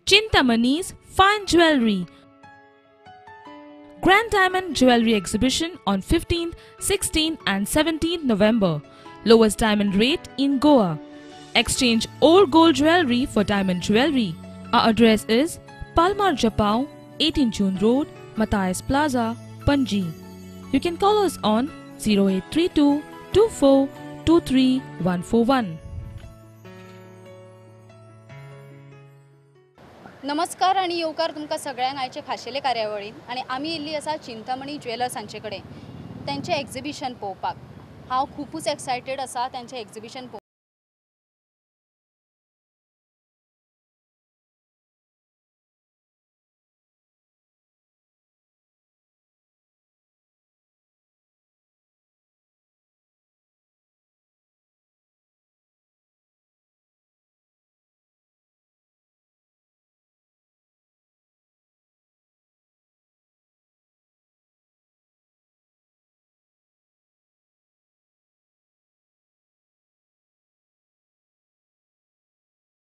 Chintamani's Fine Jewelry. Grand Diamond Jewelry Exhibition on 15th, 16th and 17th November. Lowest diamond rate in Goa. Exchange old gold jewelry for diamond jewelry. Our address is Palmar Japao, 18 June Road, Matthias Plaza, Panji. You can call us on 0832 24 23 141. नमस्कार आणि येवकार तुमकां सगळ्यांक आयचे खाशेले कार्यावळीन आनी आमी येयल्ली आसा चिंतामणी ज्वेलर्स हांचे कडेन तेंचें एक्झिबिशन पळोवपाक. हांव खुबूच एक्सायटेड आसा तेंचें एक्झिबिशन पळोवपाक.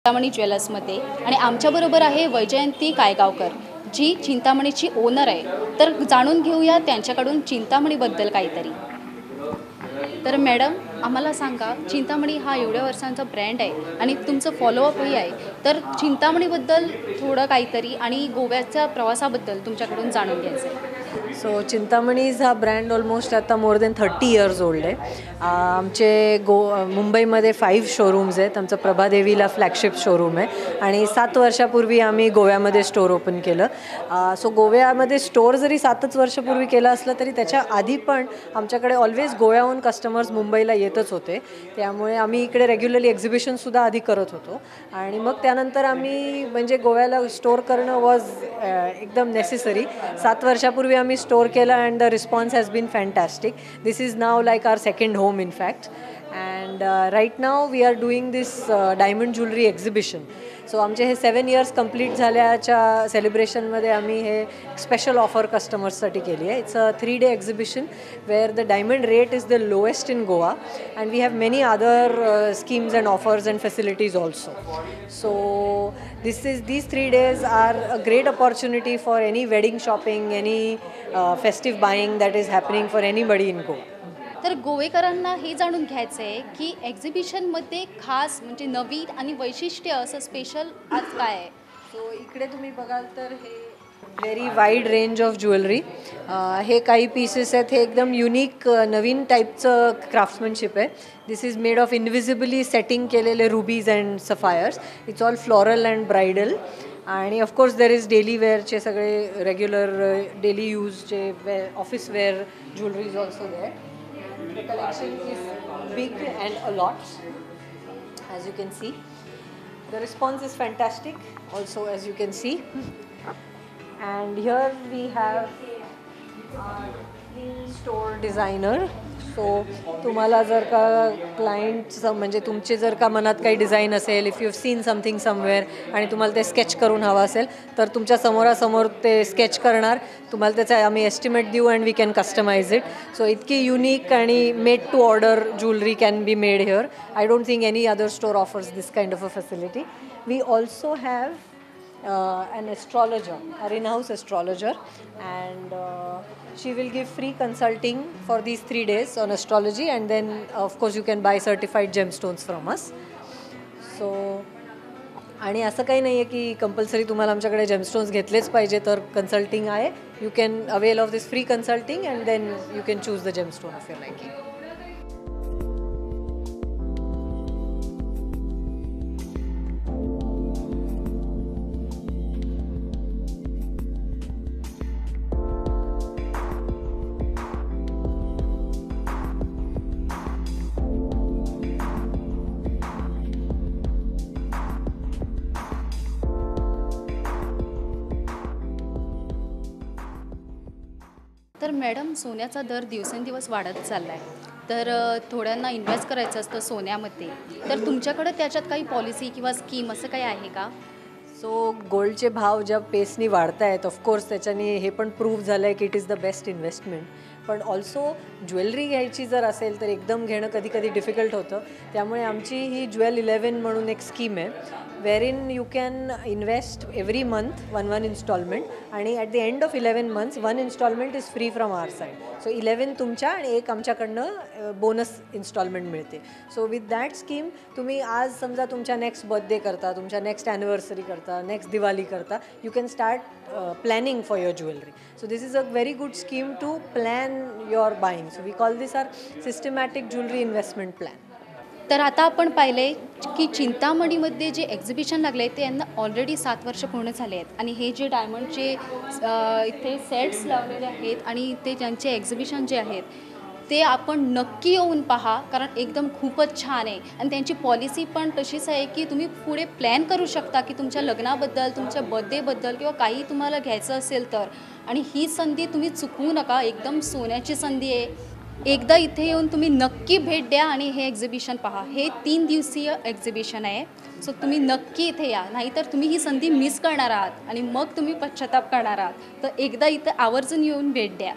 चिंतामणी ज्वेलर्समध्ये आणि आमच्याबरोबर आहे वैजयंती कायगावकर, जी चिंतामणीची ओनर आहे. तर जाणून घेऊया त्यांच्याकडून चिंतामणीबद्दल काहीतरी. तर मॅडम, आम्हाला सांगा, चिंतामणी हा एवढ्या वर्षांचा ब्रँड आहे आणि तुमचं फॉलोअपही आहे, तर चिंतामणीबद्दल थोडं काहीतरी आणि गोव्याच्या प्रवासाबद्दल तुमच्याकडून जाणून घ्यायचं आहे. सो चिंतामणीज हा ब्रँड ऑलमोस्ट आता मोर देन 30 इयर्स ओल्ड आहे. आमचे मुंबईमध्ये 5 शोरूम्स आहेत. आमचं प्रभादेवीला फ्लॅगशिप शोरूम आहे आणि 7 वर्षापूर्वी आम्ही गोव्यामध्ये स्टोअर ओपन केलं. सो गोव्यामध्ये स्टोअर जरी 7 वर्षापूर्वी केलं असलं तरी त्याच्या आधी पण आमच्याकडे ऑलवेज गोव्याहून कस्टमर्स मुंबईला येतच होते. त्यामुळे आम्ही इकडे रेग्युलरली एक्झिबिशनसुद्धा आधी करत होतो आणि मग त्यानंतर आम्ही म्हणजे गोव्याला स्टोअर करणं वॉज एकदम नेसेसरी. 7 वर्षापूर्वी आम्ही स्टोअर केलं and the response has been fantastic. This is now like our second home in fact. And right now we are doing this diamond jewellery exhibition. So आमचे हे 7 इयर्स कंप्लीट झाल्याच्या सेलिब्रेशनमध्ये आम्ही हे special offer कस्टमर्ससाठी केली आहे. It's a 3-day exhibition where the diamond rate is the lowest in Goa and we have many other schemes and offers and facilities also. So these 3 days are a great opportunity for any wedding shopping, any festive buying that is happening for anybody in Goa. तर गोवेकरांना हे जाणून घ्यायचं आहे की एक्झिबिशनमध्ये खास म्हणजे नवीन आणि वैशिष्ट्य असं स्पेशल आज काय आहे. सो इकडे तुम्ही बघाल तर हे very wide range of jewellery, हे काही पीसेस आहेत. हे एकदम युनिक नवीन टाईपचं क्राफ्ट्समनशिप आहे. This is made of invisibly setting केलेले rubies and sapphires. It's all floral and bridal. आणि ऑफकोर्स there is daily वेअरचे सगळे रेग्युलर डेली यूजचे office wear jewellery is also there. The collection is big and a lot, as you can see. The response is fantastic also, as you can see. And here we have our in-store designer. So तुम्हाला जर का क्लायंटचं म्हणजे तुमचे जर का मनात काही design असेल, if you have seen something somewhere आणि तुम्हाला ते स्केच करून हवं असेल तर तुमच्या समोरासमोर ते स्केच करणार, तुम्हाला त्याचा आम्ही एस्टिमेट देऊ and we can customise it. So इतकी युनिक आणि made to order jewellery can be made here. I don't think any other store offers this kind of a facility. We also have an astrologer, our in-house astrologer, and she will give free consulting for these 3 days on astrology, and then of course you can buy certified gemstones from us. So आणि असं काही नाही आहे की compulsory तुम्हाला आमच्याकडे gemstones घेतलेच पाहिजे, तर कन्सल्टिंग आहे. You can avail of this free consulting and then you can choose the gemstone of your liking. तर मॅडम, सोन्याचा दर दिवसेंदिवस वाढत चालला आहे, तर थोड्यांना इन्व्हेस्ट करायचं असतं सोन्यामध्ये, तर तुमच्याकडे त्याच्यात काही पॉलिसी किंवा स्कीम असं काही आहे का? सो गोल्डचे भाव ज्या पेसनी वाढत आहेत, ऑफकोर्स त्याच्याने हे पण प्रूव्ह झालं आहे की it is the best investment. पण ऑल्सो ज्वेलरी घ्यायची जर असेल तर एकदम घेणं कधी कधी डिफिकल्ट होतं. त्यामुळे आमची ही ज्वेल 11 म्हणून एक स्कीम आहे wherein you can invest every month one one installment आणि at the end of 11 months, one installment is free from our side. So 11 तुमच्या आणि एक आमच्याकडनं बोनस इन्स्टॉलमेंट मिळते. सो विथ that scheme तुम्ही आज समजा तुमच्या नेक्स्ट बर्थडे करता, तुमच्या नेक्स्ट ॲनिव्हर्सरी करता, नेक्स्ट दिवाळी करता, you can start planning for your jewellery. So this is a very good scheme to plan your buying. So we call this our systematic jewellery investment plan. तर आता आपण पाहिले की चिंतामणीमध्ये जे exhibition लागले ते यांना ऑलरेडी 7 वर्ष पूर्ण झाले आहेत आणि हे जे डायमंडचे इथे सेट्स लावलेले आहेत आणि इथे ज्यांचे एक्झिबिशन जे आहेत ते आपण नक्की येऊन पहा, कारण एकदम खूपच छान आहे. आणि त्यांची पॉलिसी पण तशीच आहे की तुम्ही पुढे प्लॅन करू शकता की तुमच्या लग्नाबद्दल, तुमच्या बर्थडेबद्दल किंवा काही तुम्हाला घ्यायचं असेल तर. आणि ही संधी तुम्ही चुकवू नका, एकदम सोन्याची संधी आहे. एकदा इथे येऊन तुम्ही नक्की भेट द्या आणि हे एक्झिबिशन पहा. हे 3 दिवसीय एक्झिबिशन आहे. सो तुम्ही नक्की इथे या, नाहीतर तुम्ही ही संधी मिस करणार आहात आणि मग तुम्ही पश्चाताप करणार आहात. तर एकदा इथं आवर्जून येऊन भेट द्या.